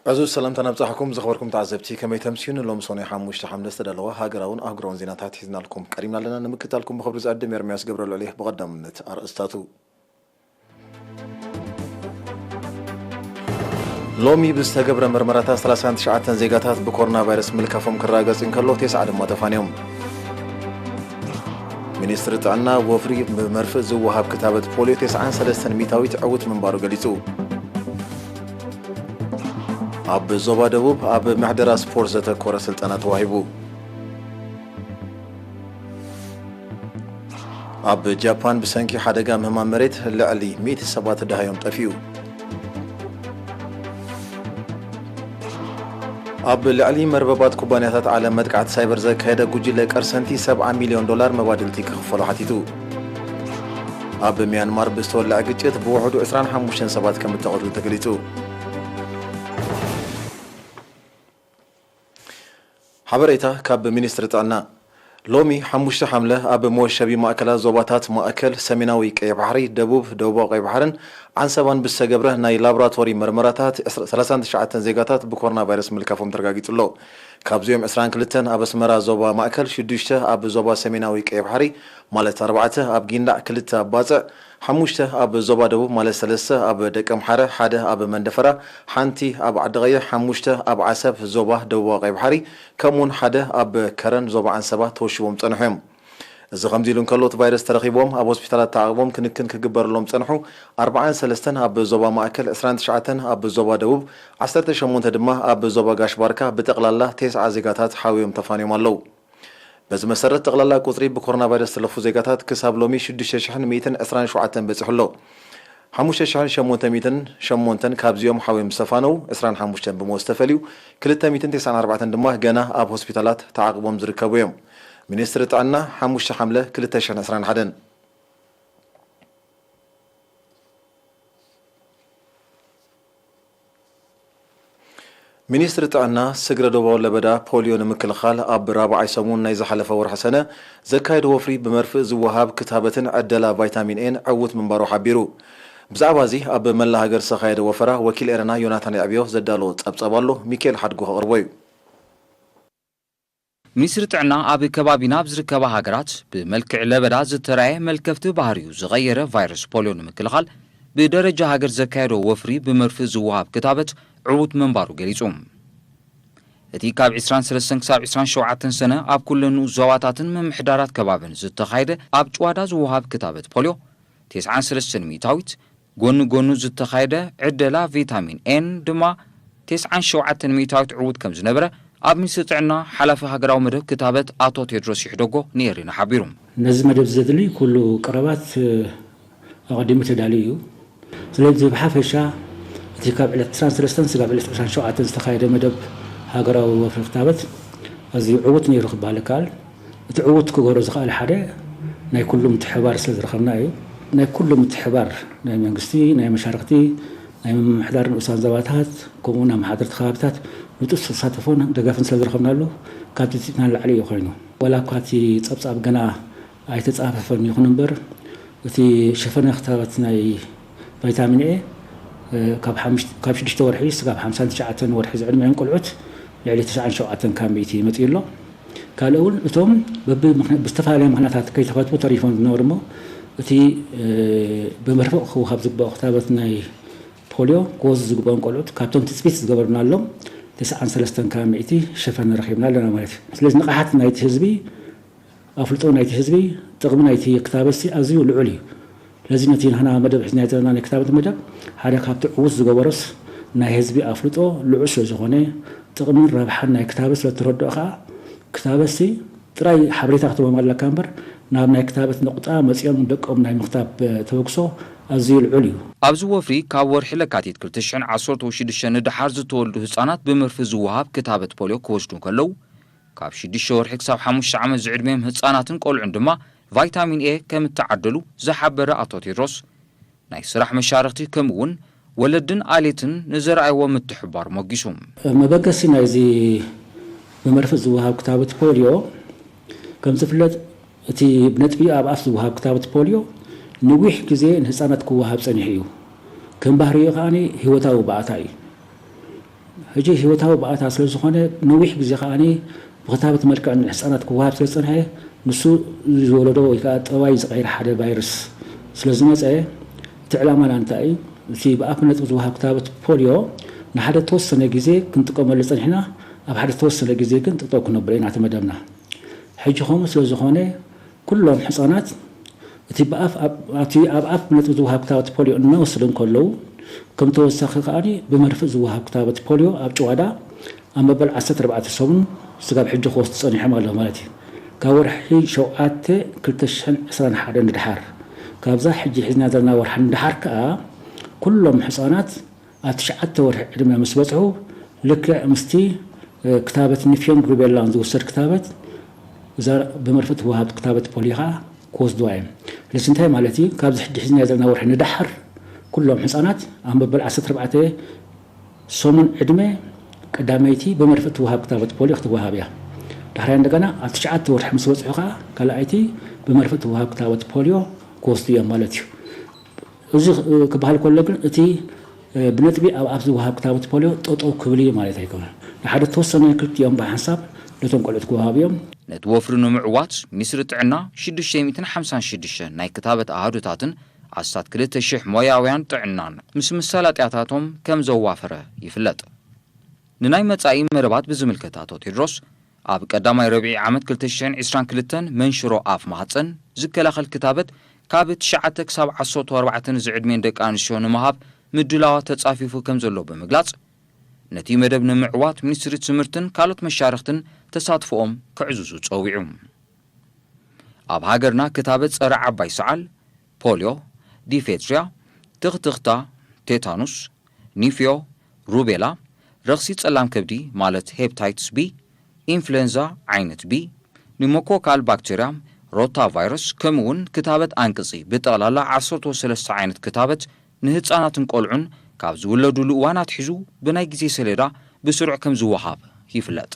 ዕዙዝ ሰላምታ ናብጻሕኩም ዝኸበርኩም ተዓዘብቲ፣ ከመይ ተምስዩ? ንሎም ሶኔ ሓሙሽተ ሓምለ ዝተዳለዋ ሃገራውን ኣህጉራውን ዜናታት ሒዝናልኩም ቀሪብና ኣለና። ንምክታልኩም ብኽብሪ ዝዕድም ኤርምያስ ገብረልዑል እየ። ብቐዳምነት ኣርእስታቱ። ሎሚ ብዝተገብረ መርመራታት ሰላሳን ትሽዓተን ዜጋታት ብኮሮና ቫይረስ ምልካፎም ክረጋገጽ እንከሎ፣ ተስዓ ድማ ተፋንዮም። ሚኒስትሪ ጥዕና፣ ወፍሪ ብመርፍእ ዝወሃብ ክታበት ፖልዮ ተስዓን ሰለስተን ሚእታዊት ዕዉት ምንባሩ ገሊጹ። ኣብ ዞባ ደቡብ ኣብ ምሕደራ ስፖርት ዘተኮረ ስልጠና ተዋሂቡ። ኣብ ጃፓን ብሰንኪ ሓደጋ ምህማም መሬት ልዕሊ ሚእቲ ሰባት ደሃዮም ጠፊኡ። ኣብ ልዕሊ መርበባት ኩባንያታት ዓለም መጥቃዕቲ ሳይበር ዘካየደ ጉጅለ ቀርሰንቲ ሰብዓ ሚልዮን ዶላር መባድልቲ ክኽፈሎ ሓቲቱ። ኣብ ሚያንማር ብዝተወልዐ ግጭት ብውሕዱ ዕስራን ሓሙሽተን ሰባት ከም እተቐትሉ ተገሊጹ። ሓበሬታ ካብ ሚኒስትሪ ጥዕና። ሎሚ ሓሙሽተ ሓምለ ኣብ መወሸቢ ማእከላት ዞባታት ማእከል፣ ሰሜናዊ ቀይሕ ባሕሪ፣ ደቡብ፣ ደቡባዊ ቀይሕ ባሕርን ዓንሰባን ብዝተገብረ ናይ ላቦራቶሪ መርመራታት ዕስራ፣ ሰላሳን ትሽዓተን ዜጋታት ብኮሮና ቫይረስ ምልካፎም ተረጋጊጹ ኣሎ። ካብዚኦም ዕስራን ክልተን ኣብ ኣስመራ ዞባ ማእከል፣ ሽዱሽተ ኣብ ዞባ ሰሜናዊ ቀይሕ ባሕሪ ማለት ኣርባዕተ ኣብ ጊንዳዕ፣ ክልተ ኣብ ባጽዕ፣ ሓሙሽተ ኣብ ዞባ ደቡብ ማለት ሰለስተ ኣብ ደቀምሓረ፣ ሓደ ኣብ መንደፈራ፣ ሓንቲ ኣብ ዓዲ ቀይሕ፣ ሓሙሽተ ኣብ ዓሰብ ዞባ ደቡባዊ ቀይሕ ባሕሪ፣ ከምኡውን ሓደ ኣብ ከረን ዞባ ዓንሰባ ተወሺቦም ጸንሑ እዮም። እዚ ከምዚ ኢሉ እንከሎ፣ እቲ ቫይረስ ተረኺቦም ኣብ ሆስፒታላት ተዓቕቦም ክንክን ክግበረሎም ጸንሑ ኣርባዓን ሰለስተን ኣብ ዞባ ማእከል፣ ዕስራን ትሽዓተን ኣብ ዞባ ደቡብ፣ ዓሰርተ ሸሞንተ ድማ ኣብ ዞባ ጋሽ ባርካ ብጠቕላላ ተስዓ ዜጋታት ሓውዮም ተፋንዮም ኣለዉ። በዚ መሰረት ጠቕላላ ቁጽሪ ብኮሮና ቫይረስ ዝተለፉ ዜጋታት ክሳብ ሎሚ ሽዱሽተ ሽሕን ሚእትን ዕስራን ሸውዓተን በጺሑ ኣሎ። ሓሙሽተ ሽሕን ሸሞንተ ሚእትን ሸሞንተን ካብዚኦም ሓውዮም ዝተፋነው ዕስራን ሓሙሽተን ብሞት ዝተፈልዩ፣ ክልተ ሚእትን ተስዓን ኣርባዕተን ድማ ገና ኣብ ሆስፒታላት ተዓቕቦም ዝርከቡ እዮም። ሚኒስትሪ ጥዕና፣ ሓሙሽተ ሓምለ ክልተ ሽሕን ዕስራን ሓደን። ሚኒስትሪ ጥዕና፣ ስግረ ዶባዊ ለበዳ ፖልዮ ንምክልኻል ኣብ ራብዓይ ሰሙን ናይ ዝሓለፈ ወርሒ ሰነ ዘካየዶ ወፍሪ ብመርፍእ ዝወሃብ ክታበትን ዕደላ ቫይታሚን ኤን ዕዉት ምንባሩ ሓቢሩ። ብዛዕባ እዚ ኣብ መላእ ሃገር ዝተኻየደ ወፈራ ወኪል ኤረና ዮናታን የዕብዮ ዘዳለዎ ጸብጻብ ኣሎ፣ ሚካኤል ሓድጉ ከቕርቦ እዩ። ሚኒስትሪ ጥዕና ኣብ ከባቢና ኣብ ዝርከባ ሃገራት ብመልክዕ ለበዳ ዝተራየ መልከፍቲ ባህሪኡ ዝቐየረ ቫይረስ ፖልዮ ንምክልኻል ብደረጃ ሃገር ዘካየዶ ወፍሪ ብመርፍእ ዝወሃብ ክታበት ዕዉት ምንባሩ ገሊጹ። እቲ ካብ ዕስራን ሰለስተን ክሳብ ዕስራን ሸውዓተን ሰነ ኣብ ኩለን ንኡስ ዞባታትን ምምሕዳራት ከባብን ዝተኻየደ ኣብ ጭዋዳ ዝወሃብ ክታበት ፖልዮ ተስዓን ሰለስተን ሚእታዊት ጎኒ ጎኑ ዝተኻየደ ዕደላ ቪታሚን ኤን ድማ ተስዓን ሸውዓተን ሚእታዊት ዕዉት ከም ዝነበረ ኣብ ሚኒስትሪ ጥዕና ሓላፊ ሃገራዊ መደብ ክታበት ኣቶ ቴድሮስ ይሕደጎ ንኤሪና ሓቢሩ። ነዚ መደብ ዘድሊ ኩሉ ቀረባት ኣቐዲሙ ተዳልዩ እዩ። ስለዚ ብሓፈሻ እቲ ካብ ዕለት ዕስራን ሰለስተን ስጋብ ዕለት ዕስራን ሸውዓተን ዝተኻየደ መደብ ሃገራዊ ወፍሪ ክታበት ኣዝዩ ዕዉት ነይሩ ክበሃል ይከኣል። እቲ ዕዉት ክገብሮ ዝኸኣለ ሓደ ናይ ኩሉ ምትሕብባር ስለ ዝረኸብና እዩ። ናይ ኩሉ ምትሕብባር ናይ መንግስቲ፣ ናይ መሻርኽቲ፣ ናይ ምምሕዳር ንኡሳን ዞባታት ከምኡ እውን ኣመሓደርቲ ከባብታት ንጡፍ ተሳትፎን ደገፍን ስለ ዝረኸብናሉ ካብቲ ትፅቢትና ንላዕሊ እዩ ኮይኑ። ዋላ እኳ እቲ ፀብፃብ ገና ኣይተፃፈፈን ይኹን እምበር እቲ ሸፈነ ክታበት ናይ ቫይታሚን ኤ ካብ ሽዱሽተ ወርሒ ስጋብ ሓምሳን ትሽዓተን ወርሒ ዝዕድሚኦም ቆልዑት ልዕሊ ተስዓን ሸውዓተን ካብ ሚእቲ መፂኡ ኣሎ። ካልእ እውን እቶም ብዝተፈላለየ ምክንያታት ከይተኸትቡ ተሪፎም ዝነበሩ እሞ እቲ ብመርፍእ ክወሃብ ዝግባኦ ክታበት ናይ ፖልዮ ክወስዱ ዝግባኦም ቆልዑት ካብቶም ትፅቢት ዝገበርናሎም ተስዓን ሰለስተን ካብ ሚእቲ ሸፈነ ረኺብና ኣለና ማለት እዩ። ስለዚ ንቕሓት ናይቲ ህዝቢ ኣፍልጦ ናይቲ ህዝቢ፣ ጥቕሚ ናይቲ ክታበትሲ ኣዝዩ ልዑል እዩ። ስለዚ ነቲ ንሕና መደብ ሒዝናዮ ዘለና ናይ ክታበት መደብ ሓደ ካብቲ ዕዉት ዝገበሮስ ናይ ህዝቢ ኣፍልጦ ልዑል ስለ ዝኾነ፣ ጥቕምን ረብሓን ናይ ክታበት ስለ እተረድኦ ከኣ ክታበትሲ ጥራይ ሓበሬታ ክትህቦም ኣለካ እምበር ናብ ናይ ክታበት ነቑጣ መጺኦም ንደቆም ናይ ምኽታብ ተበግሶ ኣዝዩ ልዑል እዩ። ኣብዚ ወፍሪ ካብ ወርሒ ለካቲት ክልተ ሽሕን ዓሰርተ ሽዱሽተን ንደሓር ዝተወልዱ ህጻናት ብመርፍእ ዝወሃብ ክታበት ፖልዮ ክወስዱ እንከለዉ፣ ካብ ሽዱሽተ ወርሒ ክሳብ ሓሙሽተ ዓመት ዝዕድሚኦም ህጻናትን ቆልዑን ድማ ቫይታሚን ኤ ከም እተዓደሉ ዝሓበረ ኣቶ ቴድሮስ፣ ናይ ስራሕ መሻርኽቲ ከምኡ እውን ወለድን ኣሌትን ንዘርኣይዎ ምትሕብባር ሞጊሱ። መበገሲ ናይዚ ብመርፍእ ዝወሃብ ክታበት ፖልዮ ከም ዝፍለጥ እቲ ብነጥቢ ኣብ ኣፍ ዝወሃብ ክታበት ፖልዮ ነዊሕ ግዜ ንህጻናት ክወሃብ ጸኒሑ እዩ። ከም ባህሪኡ ከኣ ህይወታዊ ባእታ እዩ። ሕጂ ህይወታዊ ባእታ ስለ ዝኾነ፣ ነዊሕ ግዜ ከኣ ብክታበት መልክዕ ንህጻናት ክወሃብ ስለ ዝጸንሐ፣ ንሱ ዝወለዶ ወይ ከኣ ጠባይ ዝቐይር ሓደ ቫይረስ ስለ ዝመጸ፣ እቲ ዕላማና እንታይ እዩ? እቲ ብኣፍ ነጥቢ ዝወሃብ ክታበት ፖልዮ ንሓደ ተወሰነ ግዜ ክንጥቀመሉ ጸኒሕና፣ ኣብ ሓደ ተወሰነ ግዜ ግን ጠጠው ክነብሎ ኢና እቲ መደብና። ሕጂ ከምኡ ስለ ዝኾነ፣ ኩሎም ህጻናት እቲ ብኣፍ ኣብ እቲ ኣብ ኣፍ ነጥቢ ዝወሃብ ክታበት ፖልዮ እናወሰዱ እንከለዉ፣ ከም ተወሳኺ ከኣ ብመርፍእ ዝወሃብ ክታበት ፖልዮ ኣብ ጭዋዳ ኣብ መበል ዓሰርተ ኣርባዕተ ሰሙን ስጋብ ሕጂ ክወስዱ ጸኒሖም ኣለዉ ማለት እዩ። ካብ ወርሒ ሸውዓተ ክልተ ሽሕን ዕስራን ሓደን ንደሓር፣ ካብዛ ሕጂ ሒዝና ዘለና ወርሒ ንደሓር ከኣ ኩሎም ህጻናት ኣብ ትሽዓተ ወርሒ ዕድመ ምስ በጽሑ፣ ልክዕ ምስቲ፣ እ፣ ክታበት ንፍዮን ሩቤላን ዝውሰድ ክታበት፣ እዛ ብመርፍእ ትወሃብ ክታበት ፖሊዮ ከኣ ክወስድዋ እዮም። ስለዚ እንታይ ማለት እዩ? ካብዚ ሕጂ ሒዝና ዘለና ወርሒ ንደሓር፣ ኩሎም ህጻናት ኣብ መበል ዓሰርተ ኣርባዕተ ሰሙን ዕድመ ቀዳመይቲ ብመርፍእ ትወሃብ ክታበት ፖሊዮ ክትወሃብ እያ። ዳሕራይ እንደገና ኣብ ትሽዓተ ወርሒ ምስ በጽሑ ከኣ ካልኣይቲ ብመርፍእ ትወሃብ ክታበት ፖሊዮ ክወስዱ እዮም ማለት እዩ። እዚ ክበሃል ከሎ ግን እቲ፣ እ፣ ብነጥቢ ኣብ ኣፍ ዝወሃብ ክታበት ፖሊዮ ጠጠው ክብል እዩ ማለት ኣይኮነን። ንሓደ ተወሰነ ክልቲኦም ብሓንሳብ ነቶም ቆልዑት ክወሃቡ እዮም። ነቲ ወፍሪ ንምዕዋት ሚኒስትሪ ጥዕና ሽዱሽተ ሚእትን ሓምሳን ሽዱሽተን ናይ ክታበት ኣሃዱታትን ኣስታት ክልተ ሽሕ ሞያውያን ጥዕናን ምስ መሳለጥያታቶም ከም ዘዋፈረ ይፍለጥ። ንናይ መጻኢ መደባት ብዝምልከት ኣቶ ቴድሮስ፣ ኣብ ቀዳማይ ረብዒ ዓመት ክልተ ሽሕን ዕስራን ክልተን መንሽሮ ኣፍ ማህጸን ዝከላኸል ክታበት ካብ ትሽዓተ ክሳብ ዓሰርተ ኣርባዕተ ዝዕድሜን ደቂ ኣንስትዮ ንምሃብ ምድላዋት ተጻፊፉ ከም ዘሎ ብምግላጽ፣ ነቲ መደብ ንምዕዋት ሚኒስትሪ ትምህርትን ካልኦት መሻርኽትን ተሳትፎኦም ከዕዝዙ ጸዊዑ። ኣብ ሃገርና ክታበት ጸረ ዓባይ ሰዓል፣ ፖልዮ፣ ዲፌትሪያ፣ ትኽትኽታ፣ ቴታኑስ፣ ኒፍዮ፣ ሩቤላ፣ ረኽሲ ጸላም ከብዲ ማለት ሄፕታይትስ ቢ፣ ኢንፍሉዌንዛ ዓይነት ቢ፣ ኒሞኮካል ባክቴርያ፣ ሮታ ቫይረስ፣ ከምኡ እውን ክታበት ኣንቅጺ ብጠቕላላ ዓሰርተ ሰለስተ ዓይነት ክታበት ንህጻናትን ቆልዑን ካብ ዝውለዱሉ እዋን ኣትሒዙ ብናይ ግዜ ሰሌዳ ብስሩዕ ከም ዝወሃብ ይፍለጥ።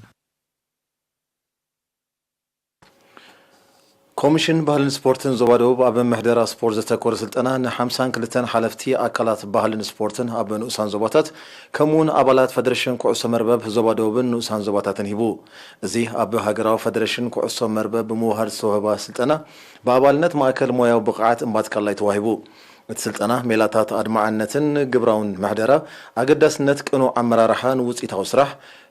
ኮሚሽን ባህልን ስፖርትን ዞባ ደቡብ ኣብ ምሕደራ ስፖርት ዘተኮረ ስልጠና ንሓምሳን ክልተን ሓለፍቲ ኣካላት ባህልን ስፖርትን ኣብ ንኡሳን ዞባታት ከምኡውን ኣባላት ፈደረሽን ኩዕሶ መርበብ ዞባ ደቡብን ንኡሳን ዞባታትን ሂቡ። እዚ ኣብ ሃገራዊ ፈደረሽን ኩዕሶ መርበብ ብምውሃድ ዝተዋህባ ስልጠና ብኣባልነት ማእከል ሞያዊ ብቕዓት እምባትካላይ ተዋሂቡ። እቲ ስልጠና ሜላታት ኣድማዕነትን ግብራውን ምሕደራ፣ ኣገዳስነት ቅኑዕ ኣመራርሓን ውጽኢታዊ ስራሕ፣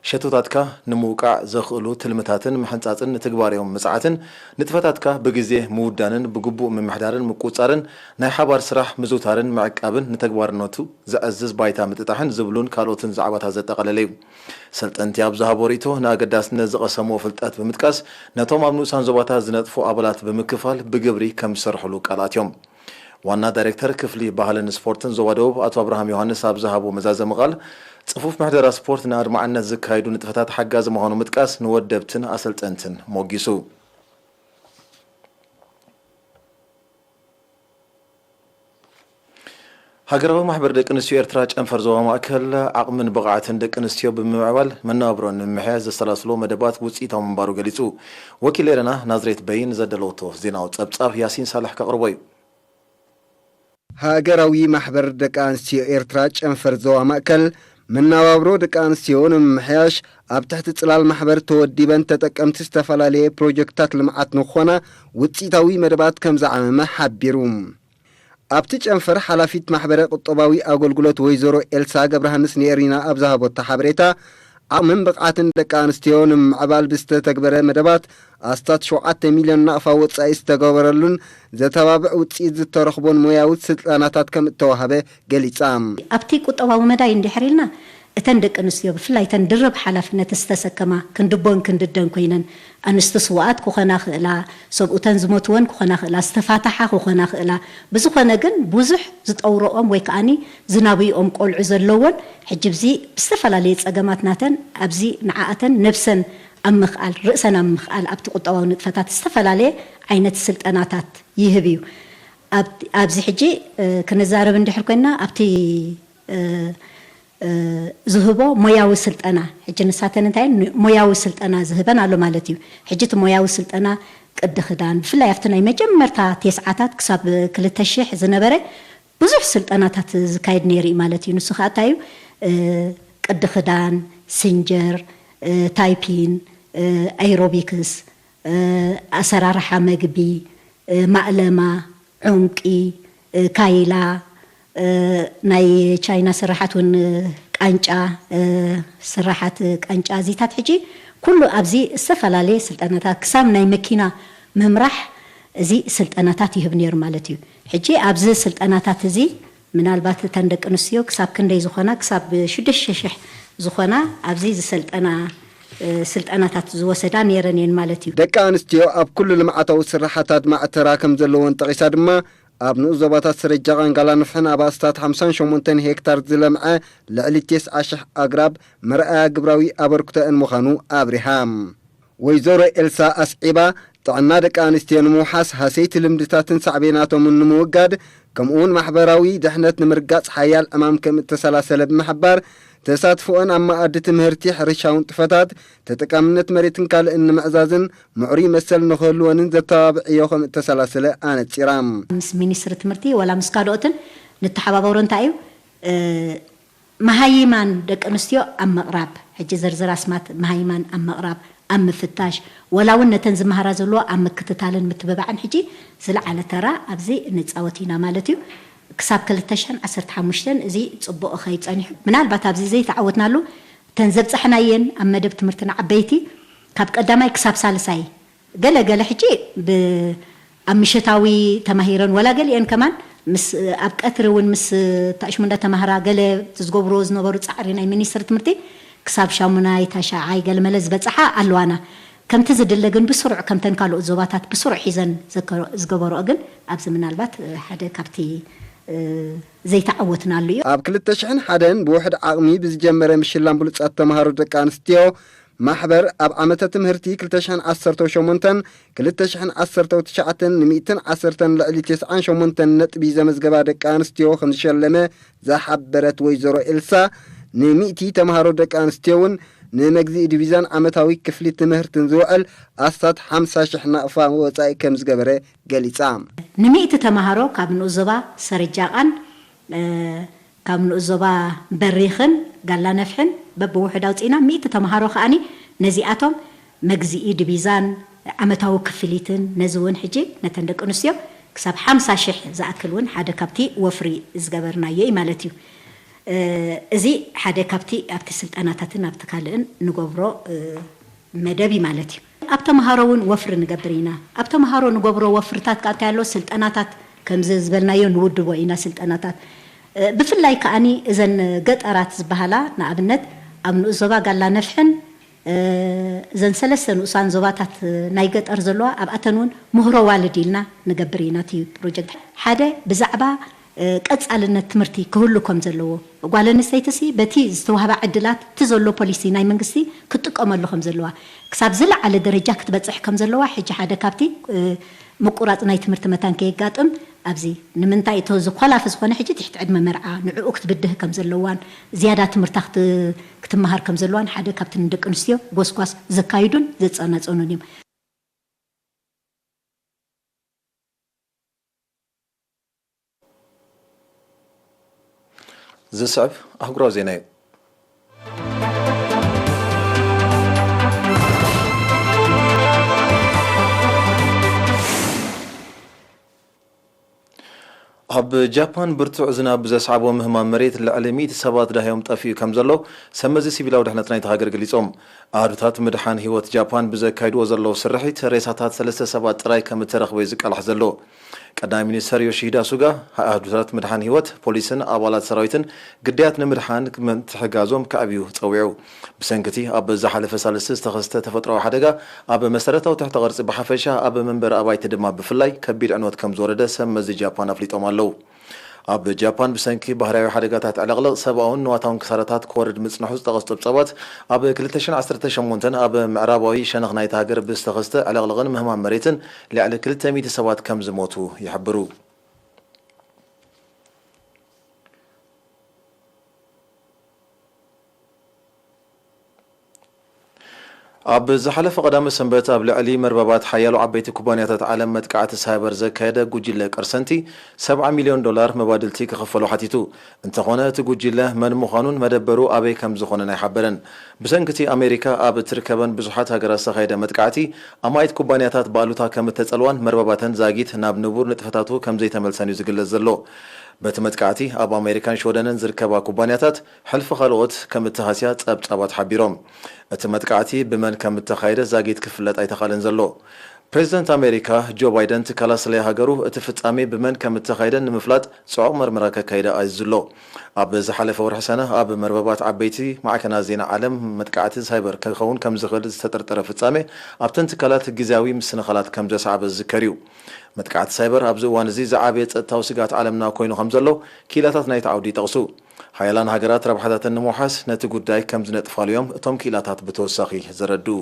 ሸቶታትካ ንምውቃዕ ዘኽእሉ ትልምታትን ምሕንጻጽን ንትግባሬኦም ምጽዓትን፣ ንጥፈታትካ ብግዜ ምውዳንን ብግቡእ ምምሕዳርን ምቁጽጻርን፣ ናይ ሓባር ስራሕ ምዝውታርን ምዕቃብን ንተግባርነቱ ዘዕዝዝ ባይታ ምጥጣሕን ዝብሉን ካልኦትን ዛዕባታት ዘጠቓለለ እዩ። ሰልጠንቲ ኣብ ዝሃቦ ርእይቶ ንኣገዳስነት ዝቐሰምዎ ፍልጠት ብምጥቃስ፣ ነቶም ኣብ ንኡሳን ዞባታት ዝነጥፉ ኣባላት ብምክፋል ብግብሪ ከም ዝሰርሕሉ ቃል ኣትዮም። ዋና ዳይሬክተር ክፍሊ ባህልን ስፖርትን ዞባ ደቡብ ኣቶ ኣብርሃም ዮሃንስ ኣብ ዝሃቦ መዛዘሚ ቃል፣ ጽፉፍ ምሕደራ ስፖርት ንኣድማዕነት ዝካየዱ ንጥፈታት ሓጋዚ ምዃኑ ምጥቃስ ንወደብትን ኣሰልጠንትን ሞጊሱ። ሃገራዊ ማሕበር ደቂ ኣንስትዮ ኤርትራ ጨንፈር ዞባ ማእከል ዓቕምን ብቕዓትን ደቂ ኣንስትዮ ብምምዕባል መነባብሮን ንምምሕያሽ ዘሰላስሎ መደባት ውጽኢታዊ ምንባሩ ገሊጹ። ወኪል ኤረና ናዝሬት በይን ዘደለወቶ ዜናዊ ጸብጻብ ያሲን ሳልሕ ከቕርቦ እዩ። ሃገራዊ ማሕበር ደቂ ኣንስትዮ ኤርትራ ጨንፈር ዞባ ማእከል፣ መነባብሮ ደቂ ኣንስትዮ ንምምሕያሽ ኣብ ትሕቲ ጽላል ማሕበር ተወዲበን ተጠቀምቲ ዝተፈላለየ ፕሮጀክትታት ልምዓት ንክኾና ውጽኢታዊ መደባት ከም ዝዓመመ ሓቢሩ። ኣብቲ ጨንፈር ሓላፊት ማሕበረ ቁጠባዊ ኣገልግሎት ወይዘሮ ኤልሳ ገብረሃንስ ንኤሪና ኣብ ዝሃበቶ ሓበሬታ፣ ዓቕምን ብቕዓትን ደቂ ኣንስትዮ ንምምዕባል ብዝተተግበረ መደባት ኣስታት ሸውዓተ ሚልዮን ናቕፋ ወጻኢ ዝተገበረሉን ዘተባብዕ ውጽኢት ዝተረኽቦን ሞያዊ ስልጠናታት ከም እተዋህበ ገሊጻ። ኣብቲ ቁጠባዊ መዳይ እንድሕር ኢልና፣ እተን ደቂ ኣንስትዮ ብፍላይ እተን ድርብ ሓላፍነት ዝተሰከማ ክንድቦን ክንድደን ኮይነን፣ ኣንስቲ ስውኣት ክኾና ክእላ፣ ሰብኡተን ዝሞትወን ክኾና ክእላ፣ ዝተፋታሓ ክኾና ክእላ፣ ብዝኾነ ግን ብዙሕ ዝጠውረኦም ወይ ከኣኒ ዝናብይኦም ቆልዑ ዘለወን፣ ሕጂ ብዚ ብዝተፈላለየ ጸገማት ናተን ኣብዚ ንዓኣተን ነብሰን ኣብ ምኽኣል፣ ርእሰን ኣብ ምኽኣል ኣብቲ ቁጠባዊ ንጥፈታት ዝተፈላለየ ዓይነት ስልጠናታት ይህብ እዩ። ኣብ-፣ ኣብዚ ሕጂ፣ እ፣ ክንዛረብ እንድሕር ኮይንና ኣብቲ፣ እ፣ እ፣ ዝህቦ ሞያዊ ስልጠና፣ ሕጂ ንሳተን እንታይ ን-፣ ሞያዊ ስልጠና ዝህበን ኣሎ ማለት እዩ። ሕጂ እቲ ሞያዊ ስልጠና ቅዲ ክዳን፣ ብፍላይ ኣብቲ ናይ መጀመርታ ቴስዓታት ክሳብ ክልተ ሽሕ ዝነበረ ብዙሕ ስልጠናታት ዝካየድ ነይሩ እዩ ማለት እዩ። ንሱ ኸኣ እንታይ እዩ? እ፣ ቅዲ ክዳን፣ ሲንጀር፣ እ፣ ታይፒን፣ እ፣ ኣይሮቢክስ፣ እ፣ ኣሰራርሓ መግቢ፣ እ፣ ማእለማ፣ ዑንቂ፣ እ፣ ካይላ፣ እ፣ ናይ ቻይና ስራሓት እውን፣ እ፣ ቃንጫ፣ እ፣ ስራሓት ቃንጫ እዚታት ሕጂ ኩሉ ኣብዚ ዝተፈላለየ ስልጠናታት ክሳብ ናይ መኪና ምምራሕ እዚ ስልጠናታት ይህብ ነይሩ ማለት እዩ። ሕጂ ኣብዚ ስልጠናታት እዚ ምናልባት እተን ደቂ ኣንስትዮ ክሳብ ክንደይ ዝኾና፣ ክሳብ ሽዱሽተ ሽሕ ዝኾና ኣብዚ ዝሰልጠና፣ እ፣ ስልጠናታት ዝወሰዳ ነይረን እየን ማለት እዩ። ደቂ ኣንስትዮ ኣብ ኩሉ ልምዓታዊ ስራሓት ኣድማዒ ተራ ከም ዘለወን ጠቒሳ ድማ፣ ኣብ ንኡስ ዞባታት ሰረጃቓን ጋላንፍሕን ኣብ ኣስታት ሓምሳን ሸሞንተን ሄክታር ዝለምዐ ልዕሊ ተስዓ ሽሕ ኣግራብ መርኣያ ግብራዊ ኣበርክቶአን ምዃኑ ኣብሪሃ። ወይዘሮ ኤልሳ ኣስዒባ፣ ጥዕና ደቂ ኣንስትዮ ንምውሓስ፣ ሃሰይቲ ልምድታትን ሳዕቤናቶምን ንምውጋድ፣ ከምኡውን ማሕበራዊ ድሕነት ንምርጋጽ ሓያል ዕማም ከም እተሰላሰለ ብምሕባር፣ ተሳትፎአን ኣብ መኣዲ ትምህርቲ፣ ሕርሻዊ ንጥፈታት፣ ተጠቃምነት መሬትን ካልእን ንምዕዛዝን ምዕሩይ መሰል ንኽህልወንን ዘተባብዕ ዕዮ ከም እተሰላሰለ ኣነጺራ። ምስ ሚኒስትሪ ትምህርቲ ወላ ምስ ካልኦትን ንተሓባበሩ እንታይ እዩ፣ እ፣ መሃይማን ደቂ ኣንስትዮ ኣብ ምቕራብ፣ ሕጂ ዝርዝር ኣስማት መሃይማን ኣብ ምቕራብ፣ ኣብ ምፍታሽ፣ ወላ እውን ነተን ዝመሃራ ዘለዎ ኣብ ምክትታልን ምትብባዕን ሕጂ ዝለዓለ ተራ ኣብዚ ንፃወት ኢና ማለት እዩ። ክሳብ ክልተ ሽሕን ዓሰርተ ሓሙሽተን እዚ ፅቡቕ ኸይድ ፀኒሑ፣ ምናልባት ኣብዚ ዘይተዓወትናሉ እተን ዘብፃሕናየን ኣብ መደብ ትምህርትና ዓበይቲ ካብ ቀዳማይ ክሳብ ሳልሳይ ገለ ገለ ሕጂ ብ-፣ ኣብ ምሸታዊ ተማሂረን ወላ ገሊአን ከማን ምስ፣ ኣብ ቀትሪ እውን ምስ ታሽሙ እንዳተማህራ ገለ ዝገብርዎ ዝነበሩ ጻዕሪ ናይ ሚኒስትሪ ትምህርቲ ክሳብ ሻሙናይ ታሽዓይ ገለ መለ ዝበጽሓ ኣለዋና። ከምቲ ዝድለ ግን ብስሩዕ ከምተን ካልኦት ዞባታት ብስሩዕ ሒዘን ዘከ-፣ ዝገበርኦ ግን ኣብዚ ምናልባት ሓደ ካብቲ፣ እ፣ ዘይተዓወትናሉ እዩ። ኣብ ክልተ ሽሕን ሓደን ብውሕድ ዓቕሚ ብዝጀመረ ምሽላም ብሉጻት ተማሃሮ ደቂ ኣንስትዮ ማሕበር ኣብ ዓመተ ትምህርቲ ክልተ ሽሕን ዓሰርተ ሸሞንተን ክልተ ሽሕን ዓሰርተ ትሽዓተን ንሚእትን ዓሰርተን ልዕሊ ተስዓን ሸሞንተን ነጥቢ ዘመዝገባ ደቂ ኣንስትዮ ከም ዝሸለመ ዝሓበረት ወይዘሮ ኤልሳ፣ ንሚእቲ ተምሃሮ ደቂ ኣንስትዮ እውን ንመግዝኢ ዲቪዛን ዓመታዊ ክፍሊት ትምህርትን ዝውዕል ኣስታት ሓምሳ ሽሕ ናቕፋ ወጻኢ ከም ዝገበረ ገሊጻ። ንሚእቲ ተምሃሮ ካብ ንኡስ ዞባ ሰረጃቓን፣ እ፣ ካብ ንኡስ ዞባ በሪኽን ጋላ ነፍሕን በብውሑድ ኣውፂእና፣ ሚእቲ ተምሃሮ ከኣኒ ነዚኣቶም መግዝኢ ዲቪዛን ዓመታዊ ክፍሊትን፣ ነዚ እውን ሕጂ ነተን ደቂ ኣንስትዮ ክሳብ ሓምሳ ሽሕ ዝኣክል እውን ሓደ ካብቲ ወፍሪ ዝገበርናዮ እዩ ማለት እዩ። እ፣ እዚ ሓደ ካብቲ ኣብቲ ስልጠናታትን ኣብቲ ካልእን ንገብሮ፣ እ፣ መደብ እዩ ማለት እዩ። ኣብ ተምሃሮ እውን ወፍሪ ንገብር ኢና። ኣብ ተምሃሮ ንገብሮ ወፍርታት ከኣ እንታይ ኣሎ? ስልጠናታት ከምዚ ዝበልናዮ ንውድቦ ኢና ስልጠናታት። እ፣ ብፍላይ ከኣኒ እዘን ገጠራት ዝበሃላ ንኣብነት ኣብ ንኡስ ዞባ ጋላ ነፍሕን፣ እ፣ እዘን ሰለስተ ንኡሳን ዞባታት ናይ ገጠር ዘለዋ ኣብኣተን እውን ምህሮ ዋልድ ኢልና ንገብር ኢና እቲ ፕሮጀክት። ሓደ ብዛዕባ እ፣ ቀጻልነት ትምህርቲ ክህሉ ከም ዘለዎ፣ ጓል ኣንስተይትሲ በቲ ዝተዋህባ ዕድላት እቲ ዘሎ ፖሊሲ ናይ መንግስቲ ክትጥቀመሉ ከም ዘለዋ፣ ክሳብ ዝለዓለ ደረጃ ክትበጽሕ ከም ዘለዋ፣ ሕጂ ሓደ ካብቲ፣ እ፣ ምቁራጽ ናይ ትምህርቲ መታን ከየጋጥም ኣብዚ ንምንታይ እቶ ዝኮላፍ ዝኾነ ሕጂ ትሕቲ ዕድመ መርዓ ንዕኡ ክትብድህ ከም ዘለዋን ዝያዳ ትምህርታ ክት-፣ ክትመሃር ከም ዘለዋን ሓደ ካብቲ ንደቂ ኣንስትዮ ጎስጓስ ዘካይዱን ዘጸናጸኑን እዮም። ዝስዕብ ኣህጉራዊ ዜና እዩ። ኣብ ጃፓን ብርቱዕ ዝናብ ብዘስዓቦ ምህማም መሬት ልዕሊ ሚእቲ ሰባት ዳህዮም ጠፊኡ ከም ዘሎ ሰመዚ ሲቪላዊ ድሕነት ናይቲ ሃገር ገሊጾም። ኣሃዱታት ምድሓን ህይወት ጃፓን ብዘካይድዎ ዘለዉ ስርሒት ሬሳታት ሰለስተ ሰባት ጥራይ ከም እተረኽበ እዩ ዝቃላሕ ዘሎ። ቀዳማይ ሚኒስተር ዮሺሂዳ ሱጋ፣ ኣሃዱታት ምድሓን ህይወት፣ ፖሊስን ኣባላት ሰራዊትን ግዳያት ንምድሓን ምትሕጋዞም ከዕብዩ ጸዊዑ። ብሰንኪ እቲ ኣብ ዝሓለፈ ሳልስቲ ዝተኸስተ ተፈጥሮኣዊ ሓደጋ፣ ኣብ መሰረታዊ ትሕተ ቅርጺ ብሓፈሻ፣ ኣብ መንበሪ ኣባይቲ ድማ ብፍላይ ከቢድ ዕንወት ከም ዝወረደ ሰብ መዚ ጃፓን ኣፍሊጦም ኣለዉ። ኣብ ጃፓን ብሰንኪ ባህርያዊ ሓደጋታት ዕልቕልቕ ሰብኣውን ንዋታውን ክሳራታት ክወርድ ምጽንሑ ዝጠቐሱ ጸብጻባት፣ ኣብ ክልተ ሽሕን ዓሰርተ ሸሞንተን ኣብ ምዕራባዊ ሸነኽ ናይቲ ሃገር ብዝተኸስተ ዕልቕልቕን ምህማም መሬትን ልዕሊ ክልተ ሚእቲ ሰባት ከም ዝሞቱ ይሕብሩ። ኣብ ዝሓለፈ ቀዳመ ሰንበት ኣብ ልዕሊ መርበባት ሓያሎ ዓበይቲ ኩባንያታት ዓለም መጥቃዕቲ ሳይበር ዘካየደ ጉጅለ ቅርሰንቲ ሰብዓ ሚልዮን ዶላር መባድልቲ ክኽፈሎ ሓቲቱ። እንተኾነ እቲ ጉጅለ መን ምዃኑን መደበሩ ኣበይ ከም ዝኾነን ኣይሓበረን። ብሰንኪ እቲ ኣሜሪካ ኣብ እትርከበን ብዙሓት ሃገራት ዝተኻየደ መጥቃዕቲ ኣማኢት ኩባንያታት ብኣሉታ ከም እተጸልዋን መርበባተን ዛጊት ናብ ንቡር ንጥፈታቱ ከም ዘይተመልሰን እዩ ዝግለጽ ዘሎ። በቲ መጥቃዕቲ ኣብ ኣሜሪካን ሽወደንን ዝርከባ ኩባንያታት ሕልፊ ካልኦት ከም እተሃስያ ጸብጻባት ሓቢሮም። እቲ መጥቃዕቲ ብመን ከም እተኻየደ ዛጊት ክፍለጥ ኣይተኻእለን ዘሎ። ፕሬዚደንት ኣሜሪካ ጆ ባይደን ትካላት ስለያ ሃገሩ እቲ ፍጻሜ ብመን ከም እተኻየደ ንምፍላጥ ጽዑቕ መርመራ ከካይዳ ኣዚዙ ኣሎ። ኣብ ዝሓለፈ ወርሒ ሰነ ኣብ መርበባት ዓበይቲ ማዕከናት ዜና ዓለም መጥቃዕቲ ሳይበር ክኸውን ከም ዝኽእል ዝተጠርጠረ ፍጻሜ ኣብተን ትካላት ግዝያዊ ምስንኻላት ከም ዘስዓበ ዝዝከር እዩ። መጥቃዕቲ ሳይበር ኣብዚ እዋን እዚ ዝዓበየ ጸጥታዊ ስግኣት ዓለምና ኮይኑ ከም ዘሎ ክኢላታት ናይቲ ዓውዲ ይጠቕሱ። ሓያላን ሃገራት ረብሓታተን ንምውሓስ ነቲ ጉዳይ ከም ዝነጥፋሉ እዮም እቶም ክኢላታት ብተወሳኺ ዘረድኡ።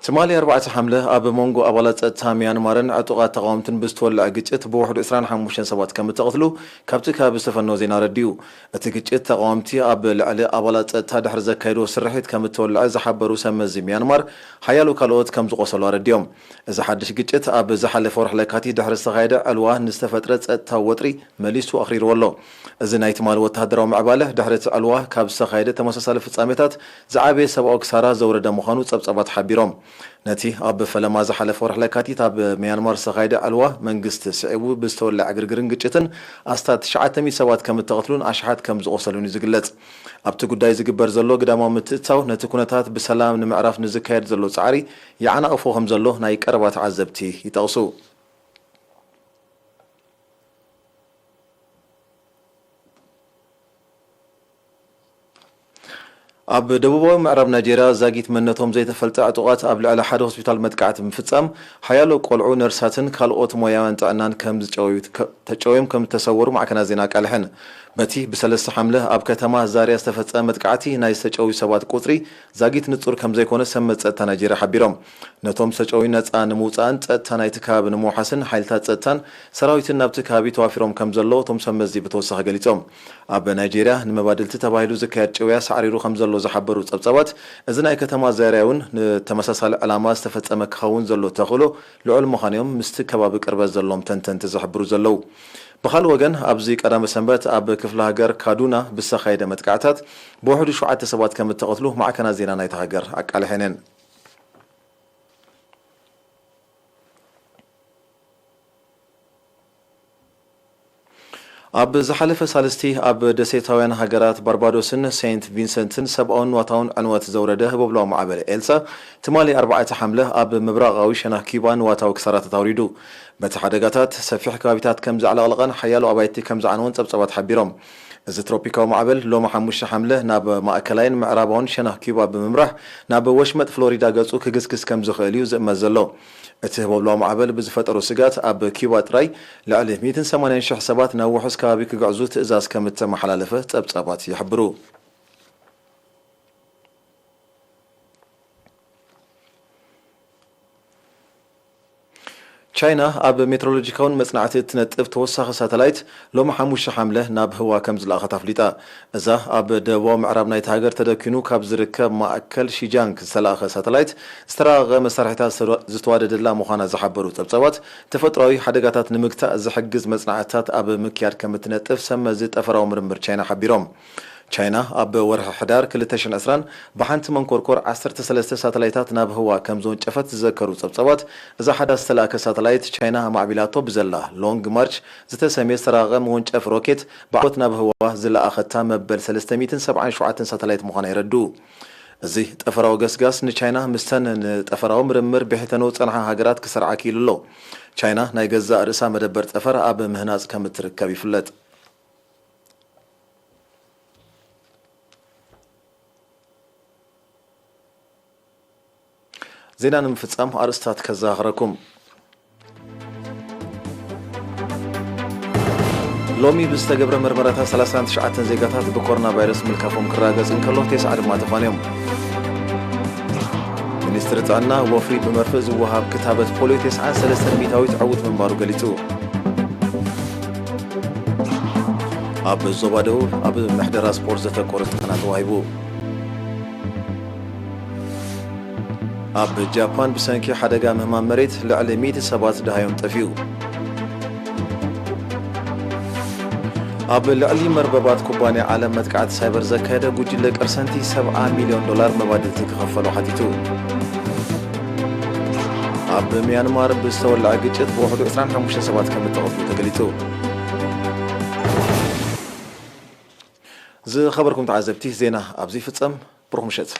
ትማሊ ኣርባዕተ ሓምለ ኣብ መንጎ ኣባላት ጸጥታ ሚያንማርን ዕጡቓት ተቓወምትን ብዝተወልዐ ግጭት ብውሕዱ ዕስራን ሓሙሽተን ሰባት ከም እተቐትሉ ካብቲ ከባቢ ዝተፈነወ ዜና ኣረዲኡ። እቲ ግጭት ተቓወምቲ ኣብ ልዕሊ ኣባላት ጸጥታ ድሕሪ ዘካየድዎ ስርሒት ከም እተወልዐ ዝሓበሩ ሰብ መዚ ሚያንማር፣ ሓያሎ ካልኦት ከም ዝቖሰሉ ኣረዲኦም። እዚ ሓድሽ ግጭት ኣብ ዝሓለፈ ወርሒ ለካቲት ድሕሪ ዝተኻየደ ዕልዋ ንዝተፈጥረ ጸጥታዊ ወጥሪ መሊሱ ኣኽሪርዎ ኣሎ። እዚ ናይ ትማሊ ወተሃደራዊ ምዕባለ ድሕሪ እቲ ዕልዋ ካብ ዝተኻየደ ተመሳሳሊ ፍጻሜታት ዝዓበየ ሰብኣዊ ክሳራ ዘውረደ ምዃኑ ጸብጻባት ሓቢሮም። ነቲ ኣብ ፈለማ ዝሓለፈ ወርሒ ለካቲት ኣብ ሚያንማር ዝተኻየደ ዕልዋ መንግስቲ ስዒቡ ብዝተወልዐ ዕግርግርን ግጭትን ኣስታት ትሽዓተ ሚእቲ ሰባት ከም እተቐትሉን ኣሽሓት ከም ዝቖሰሉን እዩ ዝግለጽ። ኣብቲ ጉዳይ ዝግበር ዘሎ ግዳማዊ ምትእትታው ነቲ ኩነታት ብሰላም ንምዕራፍ ንዝካየድ ዘሎ ጻዕሪ ይዓናቕፎ ከም ዘሎ ናይ ቀረባ ተዓዘብቲ ይጠቕሱ። ኣብ ደቡባዊ ምዕራብ ናይጄርያ ዛጊት መንነቶም ዘይተፈልጠ ዕጡቓት ኣብ ልዕሊ ሓደ ሆስፒታል መጥቃዕቲ ብምፍጻም፣ ሓያሎ ቆልዑ፣ ነርሳትን ካልኦት ሞያውያን ጥዕናን ከም ዝጨወዩ፣ ተጨውዮም ከም ዝተሰወሩ ማዕከናት ዜና ኣቃልሐን። በቲ ብሰለስተ ሓምለ ኣብ ከተማ ዛርያ ዝተፈጸመ መጥቃዕቲ ናይ ዝተጨውዩ ሰባት ቁጽሪ ዛጊት ንጹር ከም ዘይኮነ ሰብ መዚ ጸጥታ ናይጄርያ ሓቢሮም። ነቶም ዝተጨውዩ ነጻ ንምውጻእን ጸጥታ ናይቲ ከባቢ ንምውሓስን ሓይልታት ጸጥታን ሰራዊትን ናብቲ ከባቢ ተዋፊሮም ከም ዘለዉ እቶም ሰብ መዚ ብተወሳኺ ገሊጾም። ኣብ ናይጄርያ ንመባድልቲ ተባሂሉ ዝካየድ ጭውያ ሳዕሪሩ ከም ዘሎ ዝሓበሩ ጸብጻባት፣ እዚ ናይ ከተማ ዛርያ እውን ንተመሳሳሊ ዕላማ ዝተፈጸመ ክኸውን ዘሎ ተኽእሎ ልዑል ምዃኑ እዮም ምስቲ ከባቢ ቅርበት ዘለዎም ተንተንቲ ዝሕብሩ ዘለዉ። ብኻልእ ወገን፣ ኣብዚ ቀዳመ ሰንበት ኣብ ክፍለ ሃገር ካዱና ብዝተኻየደ መጥቃዕታት ብውሕዱ ሸውዓተ ሰባት ከም እተቐትሉ ማዕከናት ዜና ናይታ ሃገር ኣቃሊሐን እየን። ኣብ ዝሓለፈ ሳልስቲ ኣብ ደሴታውያን ሃገራት ባርባዶስን ሴንት ቪንሰንትን ሰብኣውን ንዋታውን ዕንወት ዘውረደ ህቦብላዊ ማዕበል ኤልሳ፣ ትማሊ ኣርባዕተ ሓምለ ኣብ ምብራቓዊ ሸነኽ ኪዩባ ንዋታዊ ክሳራታት ኣውሪዱ። በቲ ሓደጋታት ሰፊሕ ከባቢታት ከም ዘዕለቕለቐን ሓያሎ ኣባይቲ ከም ዝዓነወን ጸብጻባት ሓቢሮም። እዚ ትሮፒካዊ ማዕበል ሎሚ ሓሙሽተ ሓምለ ናብ ማእከላይን ምዕራባውን ሸነኽ ኪዩባ ብምምራሕ ናብ ወሽመጥ ፍሎሪዳ ገጹ ክግስግስ ከም ዝኽእል እዩ ዝእመት ዘሎ። እቲ ህቦብላዊ ማዕበል ብዝፈጠሮ ስግኣት ኣብ ኪዩባ ጥራይ ልዕሊ ሚእትን ሰማንያን ሽሕ ሰባት ናብ ውሑስ ከባቢ ክግዕዙ ትእዛዝ ከም እተመሓላለፈ ጸብጻባት ይሕብሩ። ቻይና ኣብ ሜትሮሎጂካውን መጽናዕቲ እትነጥፍ ተወሳኺ ሳተላይት ሎሚ ሓሙሽተ ሓምለ ናብ ህዋ ከም ዝለኣኸት ኣፍሊጣ። እዛ ኣብ ደቡባዊ ምዕራብ ናይቲ ሃገር ተደኪኑ ካብ ዝርከብ ማእከል ሺጃንግ ዝተላእኸ ሳተላይት፣ ዝተራቐቐ መሳርሒታት ዝተዋ-፣ ዝተዋደደላ ምዃና ዝሓበሩ ጸብጻባት፣ ተፈጥሮኣዊ ሓደጋታት ንምግታእ ዝሕግዝ መጽናዕትታት ኣብ ምክያድ ከም እትነጥፍ ሰብ መዚ ጠፈራዊ ምርምር ቻይና ሓቢሮም። ቻይና ኣብ ወርሒ ሕዳር ክልተ ሽሕን ዕስራን ብሓንቲ መንኮርኮር ዓሰርተ ሰለስተ ሳተላይታት ናብ ህዋ ከም ዝወንጨፈት ዝዘከሩ ጸብጻባት፣ እዛ ሓዳስ ዝተላእከ ሳተላይት ቻይና ኣማዕቢላቶ ብዘላ ሎንግ ማርች ዝተሰምየ ዝተራቐቐ መወንጨፊ ሮኬት ብዓወት ናብ ህዋ ዝለኣኸታ መበል ሰለስተ ሚእትን ሰብዓን ሸውዓተን ሳተላይት ምዃና የረድኡ። እዚ ጠፈራዊ ገስጋስ ንቻይና ምስተን ንጠፈራዊ ምርምር ብሕተነው ዝጸንሓ ሃገራት ክሰርዓ ክኢሉ ኣሎ። ቻይና ናይ ገዛእ ርእሳ መደበር ጠፈር ኣብ ምህናጽ ከም እትርከብ ይፍለጥ። ዜና ንምፍጻም ኣርእስታት ከዘኻኽረኩም። ሎሚ ብዝተገብረ መርመራታት ሰላሳን ትሽዓተን ዜጋታት ብኮሮና ቫይረስ ምልካፎም ክረጋገጽ እንከሎ፣ ተስዓ ድማ ተፋንዮም። ሚኒስትሪ ጥዕና፣ ወፍሪ ብመርፍእ ዝወሃብ ክታበት ፖሊዮ ተስዓን ሰለስተን ሚእታዊት ዕዉት ምንባሩ ገሊጹ። ኣብ ዞባ ደቡብ ኣብ ምሕደራ ስፖርት ዘተኮረ ስልጠና ተዋሂቡ። ኣብ ጃፓን ብሰንኪ ሓደጋ ምህማም መሬት ልዕሊ ሚእቲ ሰባት ደሃዮም ጠፊኡ። ኣብ ልዕሊ መርበባት ኩባንያ ዓለም መጥቃዕቲ ሳይበር ዘካየደ ጉጅለ ቀርሰንቲ ሰብዓ ሚልዮን ዶላር መባድልቲ ክኸፈሎ ሓቲቱ። ኣብ ሚያንማር ብዝተወልዐ ግጭት ብውሕዱ ዕስራን ሓሙሽተን ሰባት ከም እተቐትሉ ተገሊጹ። ዝኸበርኩም ተዓዘብቲ፣ ዜና ኣብዚ ይፍጸም። ብሩኽ ምሸት።